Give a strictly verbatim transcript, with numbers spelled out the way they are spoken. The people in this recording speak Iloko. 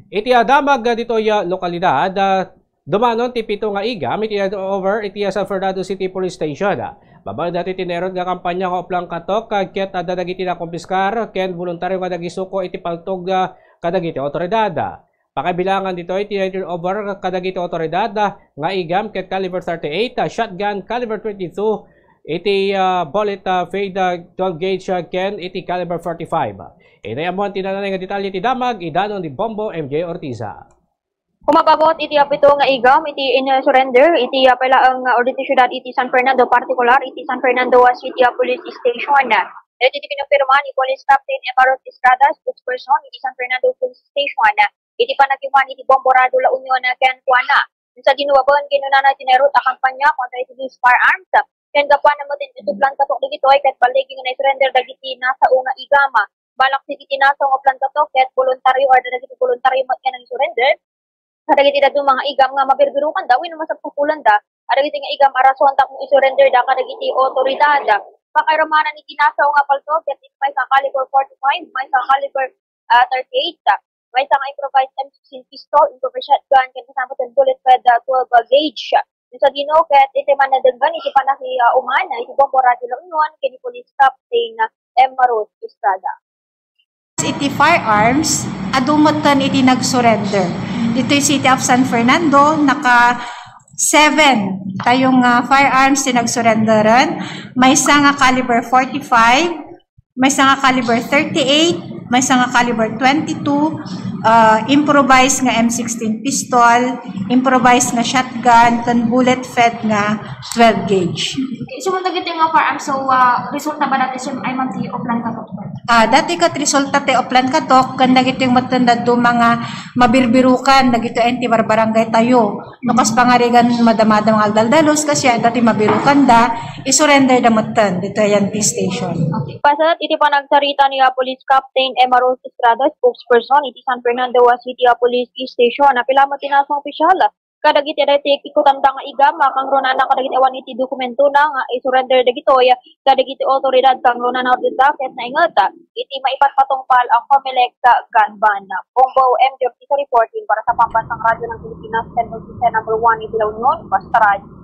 Iti adamag ditoy a lokalidad, ah, dumanon ti pito nga igam iti over iti San Fernando City Police Station. Babaen dati ti nairut nga kampanya nga Uplan Katok, ah, ket adda dagiti nakumpiskar ken boluntario nga nagisuko iti paltog, ah, kadagiti otoridad. Pakaibilangan ditoy ti turnover kadagiti otoridad, ah, nga igam ket caliber thirty-eight, ah, shotgun caliber twenty-two, iti, ah, bullet, ah, fed, ah, twelve gauge, ah, ken iti caliber forty-five. Inayammoan ti nanay nga detalye ti damag, idanon ni Bombo M J Ortiza. Kumababot iti apito nga igam iti in-surrender iti, ah, pailaeng, ah, ordinary syudad iti San Fernando, partikular iti San Fernando, ah, City, ah, Police Station. Iti kinumpirma ni Police Captain Emarot Estrada, spokesperson iti San Fernando Police Station, iti panagiman iti Bombo Radio La Union, ah, ken kuana, sa dinuwaben kinunana ti nairut a kampanya kontra iti loose firearms. Ken gapuana met iti Uplan Katok dagitoy ket balligi nga naisurrender dagiti nasao nga igam. Balak dagiti nasao nga Uplan Katok ket boluntario, or dagiti boluntario met nga nang-surrender kadagiti dadduma nga igam nga mabirbirokanda wenno masapsapulanda a dagiti nga igam a rason tapno isurrender da kadagiti otoridad. Pakairamanan iti nasao nga paltog ket iti maysa nga caliber forty-five, maysa nga caliber, ah, thirty-eight, maysa nga improvised M sixteen pistol, improvised shotgun, ken kasama ten bullet fed, ah, twelve gauge. Sa dino ket iti manadenggan iti panakiuman iti Bombo Radio La Union ken ni Police Captain M Rose Estrada. Iti firearms, adu metten iti nag-surrender. Ditoy City of San Fernando, naka seven tayo nga firearms ti nag-surrenderen. Maysa nga caliber forty-five, maysa nga caliber thirty-eight, maysa nga caliber twenty-two, ah, improvised nga M sixteen pistol, improvised nga shotgun, ken bullet fed nga twelve gauge. Okay, so, dagiti nga firearms, so, ah, resulta ba dati, sir, ay, ma'am, ti Uplan Katok? Ah, dati ket resulta ti Uplan Katok, ken dagiti metten dadduma nga mabirbirukan, dagiti ayan ti barbarangay tayo. No, kas pangarigan, madamada nga agdaldalos, kasi adda ti mabirukanda, isurrender da metten dito ayan ti station. Okay. Pasalat iti panagsarita ni, ah, Police Captain Emma Rose Estrada, spokesperson iti San Fernando, ah, City, ah, Police Station, napila met ti nasao nga opisyal kadagiti adda iti ikikutanda nga igam, ah, kangrunana kadagiti awan iti dokumentona nga isurrender dagitoy kadagiti otoridad, kangrunana ordenada ket nainget iti maipatpatungpal a Comelec gun ban. Bombo M J Ortiz reporting para sa Pambansang Radyo ng Pilipinas, ten forty-seven number one iti La Union, Basta Radyo.